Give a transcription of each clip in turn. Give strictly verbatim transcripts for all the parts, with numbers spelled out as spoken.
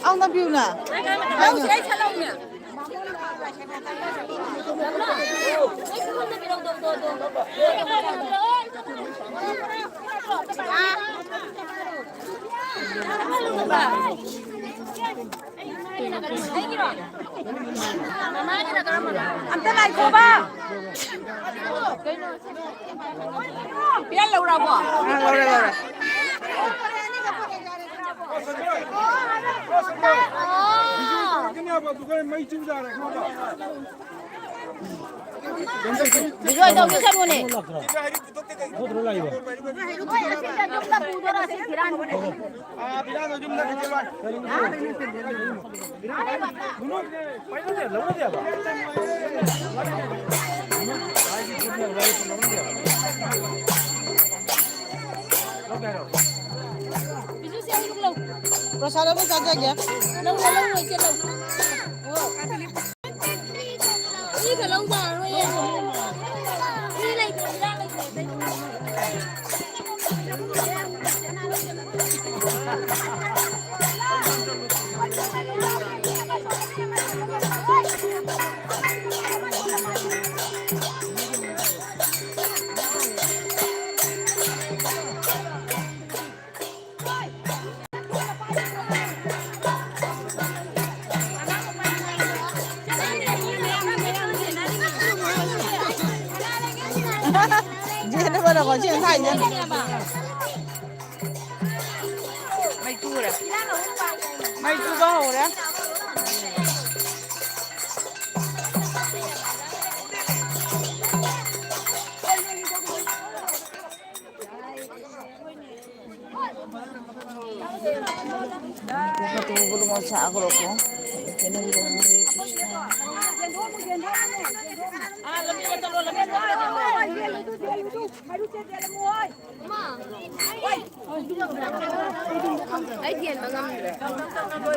ꯑꯧ, ꯅꯝꯕꯤꯌꯨꯅ꯫ ꯑꯝꯇ ꯉꯥꯏꯈꯣꯕ꯫ ꯄꯤꯌꯥꯟ ꯂꯧꯔꯕꯣ? ꯑ, ꯂꯧꯔꯦ, ꯂꯧꯔꯦ꯫ ꯃꯩ ꯆꯤꯡꯖꯥꯔꯦ, ꯈꯪꯉꯕ? ꯕꯤꯖꯣꯏ ꯇꯧꯒꯦ ꯆꯠꯂꯨꯅꯦ꯫ ꯄ꯭ꯔꯁꯥꯗ ꯑꯃ ꯆꯥꯖꯒꯦ꯫ ꯂꯧꯔꯣ, ꯂꯧꯔꯣ, ꯏꯆꯦ, ꯂꯧ꯫ ꯃꯤꯒ ꯂꯧ ꯌꯥꯔꯔꯣꯏꯌꯦ꯫ ꯃꯤ ꯂꯩꯇ꯭ꯔꯦ, ꯏꯔꯥꯡ ꯂꯩꯇ꯭ꯔꯦ꯫ ꯃꯩ ꯆꯨꯔꯦ꯫ ꯃꯩ ꯆꯨꯕ ꯍꯧꯔꯦ꯫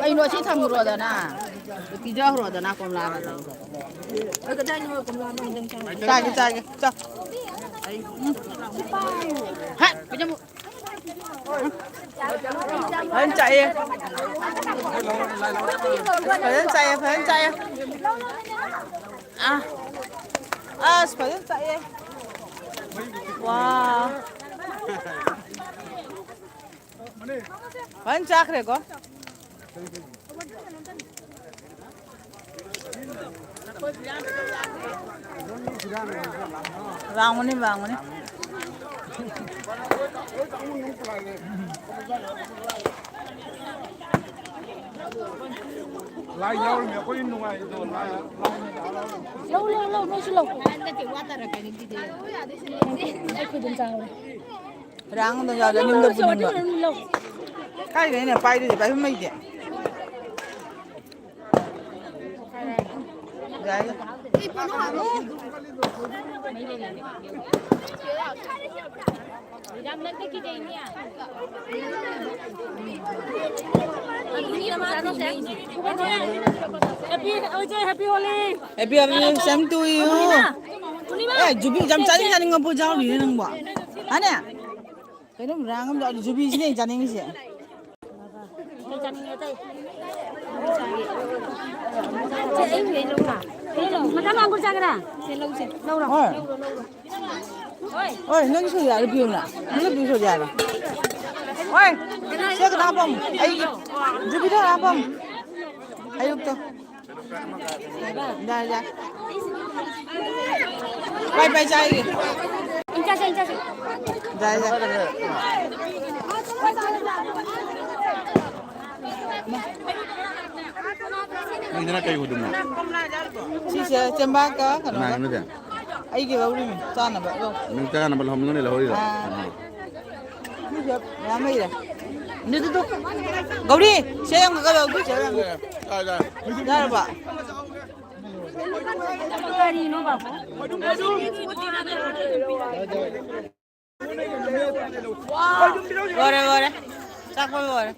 ꯀꯩꯅꯣ ꯁꯤ ꯊꯝꯃꯨꯔꯣꯗꯅ꯫ ꯄꯤꯖꯈ꯭ꯔꯣꯗꯅ ꯀꯣꯝꯂꯥ꯫ ꯆꯥꯒꯦ, ꯆꯥꯒꯦ꯫ ꯆꯥ꯫ ꯍꯠ! ꯐꯖꯅ ꯆꯥꯏꯌꯦ꯫ ꯐꯖꯅ ꯆꯥꯏꯌꯦ, ꯐꯖꯅ ꯆꯥꯏꯌꯦ꯫ ꯑꯥ꯫ ꯑꯁ, ꯐꯖꯅ ꯆꯥꯏꯌꯦ꯫ ꯋꯥ꯫ ꯐꯖꯅ ꯆꯥꯈ꯭ꯔꯦꯀꯣ꯫ ꯋꯥꯡꯕꯅꯤ, ꯋꯥꯡꯕꯅꯤ꯫ ꯂꯥꯏ ꯌꯥꯎꯔꯤꯃꯤ, ꯑꯩꯈꯣꯏ ꯅꯨꯡꯉꯥꯏꯔꯤꯗꯣ, ꯂꯥꯏ ꯂꯥꯎ꯫ ꯂꯧ, ꯂꯧ, ꯂꯧ, ꯅꯣꯏꯁꯨ ꯂꯧ꯫ ꯑꯩ ꯈꯨꯗꯣꯡ ꯆꯥꯍꯧꯔꯦ꯫ ꯔꯥꯡꯗ ꯌꯥꯎꯔꯦ, ꯅꯤꯡꯗ ꯄꯨꯅꯤꯡꯕ꯫ ꯀꯥꯏꯗꯩꯅꯣ ꯄꯥꯏꯗꯣꯏꯁꯦ? ꯄꯥꯏꯐꯝ ꯂꯩꯇꯦ꯫ ꯌꯥꯏ꯫ Happy Holi, same to you. ꯑꯦ, ꯖꯨꯕꯤ ꯌꯥꯝ ꯆꯥꯅꯤꯡ ꯆꯥꯅꯤꯡꯕ ꯄꯣꯠ ꯌꯥꯎꯔꯤꯅꯦ ꯅꯪꯕꯣ꯫ ꯍꯥꯅꯦ? ꯀꯩꯅꯣꯝ ꯔꯥꯡ ꯑꯃ ꯌꯥꯎꯔꯤ, ꯖꯨꯕꯤꯁꯤꯅꯦ ꯑꯩꯅ ꯆꯥꯅꯤꯡꯉꯤꯁꯦ꯫ ꯃꯊꯪ ꯑꯪꯒꯨꯔ ꯆꯥꯒꯦꯔꯥ? ꯂꯧꯔꯣ꯫ ꯍꯣꯏ꯫ ꯍꯣꯏ, ꯅꯪ ꯁꯣꯏ ꯌꯥꯔꯦ, ꯄꯤꯌꯨꯅ꯫ ꯅꯪ ꯄꯤꯌꯨ ꯁꯣꯏ ꯌꯥꯔꯦ꯫ ꯍꯣꯏ, ꯁꯦ ꯀꯅꯥ ꯍꯥꯄꯝ? ꯑꯩꯒꯤ ꯖꯨꯕꯤꯗ ꯍꯥꯄꯝ꯫ ꯑꯌꯨꯛꯇ꯫ ꯌꯥꯏ, ꯌꯥꯏ꯫ ꯄꯥꯏ, ꯄꯥꯏ, ꯆꯥꯏꯒꯦ꯫ ꯌꯥꯏ, ꯌꯥꯏ꯫ ꯅꯪꯒꯤꯗꯨꯅ ꯀꯩ ꯑꯣꯏꯗꯣꯏꯅꯣ? ꯁꯤꯁꯦ ꯆꯦꯡꯕꯥꯛꯀ ꯀꯩꯅꯣꯒ꯫ ꯀꯅꯥꯒꯤꯅꯣ ꯁꯦ? ꯑꯩꯒꯤ ꯂꯧꯔꯤꯅꯤ, ꯆꯥꯅꯕ ꯂꯧ꯫ ꯅꯪ ꯆꯥꯅꯕ ꯂꯧꯍꯧ-, ꯅꯪꯅ ꯂꯧꯍꯧꯔꯤꯔꯣ? ꯑꯥ꯫ ꯑꯣ꯫ ꯁꯤꯁꯦ ꯃꯌꯥꯝ ꯂꯩꯔꯦ꯫ ꯑꯗꯨꯗꯨ ꯒꯧꯔꯤ, ꯁꯦ ꯌꯥꯝ ꯀꯛꯀꯗꯧ, ꯑꯗꯨ ꯆꯠꯂꯣ ꯌꯥꯝ꯫ ꯌꯥꯔꯦ, ꯌꯥꯔꯦ꯫ ꯌꯥꯔꯕ? ꯀꯔꯤꯅꯣ ꯕꯥꯕꯨ? ꯂꯣꯏꯔꯦ, ꯂꯣꯏꯔꯦ꯫ ꯆꯥꯛꯄ ꯂꯣꯏꯔꯦ꯫